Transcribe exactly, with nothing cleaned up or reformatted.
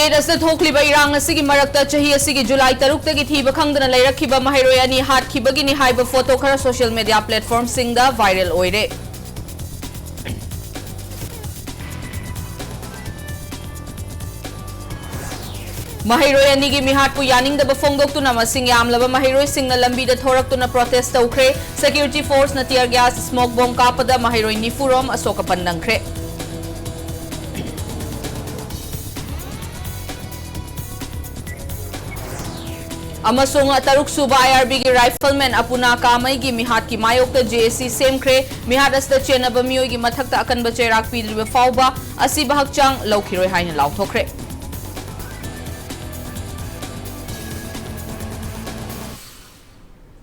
State ꯑꯁꯤꯗ ꯊꯣꯛꯂꯤꯕ ꯏꯔꯥꯡ ꯑꯁꯤꯒꯤ ꯃꯔꯛꯇ ꯆꯍꯤ ꯑꯁꯤꯒꯤ ꯖꯨꯂꯥꯏ ꯇꯔꯨꯛꯇꯒꯤ ꯊꯤꯕ ꯈꯪꯗꯅ ꯂꯩꯔꯛꯈꯤꯕ ꯃꯍꯩꯔꯣꯏ ꯑꯅꯤ ꯍꯥꯠꯈꯤꯕꯒꯤꯅꯤ ꯍꯥꯏꯕ ꯐꯣꯇꯣ ꯈꯔ ꯁꯣꯁꯤꯌꯦꯜ ꯃꯤꯗꯤꯌꯥ ꯄ꯭ꯂꯦꯠꯐꯣꯔꯝꯁꯤꯡꯗ ꯚꯥꯏꯔꯦꯜ ꯑꯣꯏꯔꯦ꯫ ꯃꯍꯩꯔꯣꯏ ꯑꯅꯤꯒꯤ ꯃꯤꯍꯥꯠꯄꯨ ꯌꯥꯅꯤꯡꯗꯕ ꯐꯣꯡꯗꯣꯛꯇꯨꯅ ꯃꯁꯤꯡ ꯌꯥꯝꯂꯕ ꯃꯍꯩꯔꯣꯏꯁꯤꯡꯅ ꯂꯝꯕꯤꯗ ꯊꯣꯔꯛꯇꯨꯅ ꯄ꯭ꯔꯣꯇꯦꯁ ꯇꯧꯈ꯭ꯔꯦ꯫ ꯁꯦꯀ꯭ꯌꯨꯔꯤꯇꯤ ꯐꯣꯔꯁꯅ ꯇꯤꯌꯔ ꯒ꯭ꯌꯥꯁ, ꯁ꯭ꯃꯣꯛ ꯕꯣꯝ ꯀꯥꯞꯄꯗ ꯃꯍꯩꯔꯣꯏ ꯅꯤꯐꯨꯔꯣꯝ ꯑꯁꯣꯛ ꯑꯄꯟ ꯅꯪꯈ꯭ꯔꯦ꯫ ꯑꯃꯁꯨꯡ ꯇꯔꯨꯛꯁꯨꯕ ꯑꯥꯏ ꯑꯥꯔ ꯕꯤꯒꯤ ꯔꯥꯏꯐꯜꯃꯦꯟ ꯑꯄꯨꯅꯥ ꯀꯥꯃꯩꯒꯤ ꯃꯤꯍꯥꯠꯀꯤ ꯃꯥꯌꯣꯛꯇ ꯖꯦ ꯑꯦ ꯁꯤ ꯁꯦꯝꯈ꯭ꯔꯦ꯫ ꯃꯤꯍꯥꯠ ꯑꯁꯤꯗ ꯆꯦꯟꯅꯕ ꯃꯤꯑꯣꯏꯒꯤ ꯃꯊꯛꯇ ꯑꯀꯟꯕ ꯆꯩꯔꯥꯛ ꯄꯤꯗ꯭ꯔꯤꯕ ꯐꯥꯎꯕ ꯑꯁꯤꯕ ꯍꯛꯆꯥꯡ ꯂꯧꯈꯤꯔꯣꯏ ꯍꯥꯏꯅ ꯂꯥꯎꯊꯣꯛꯈ꯭ꯔꯦ꯫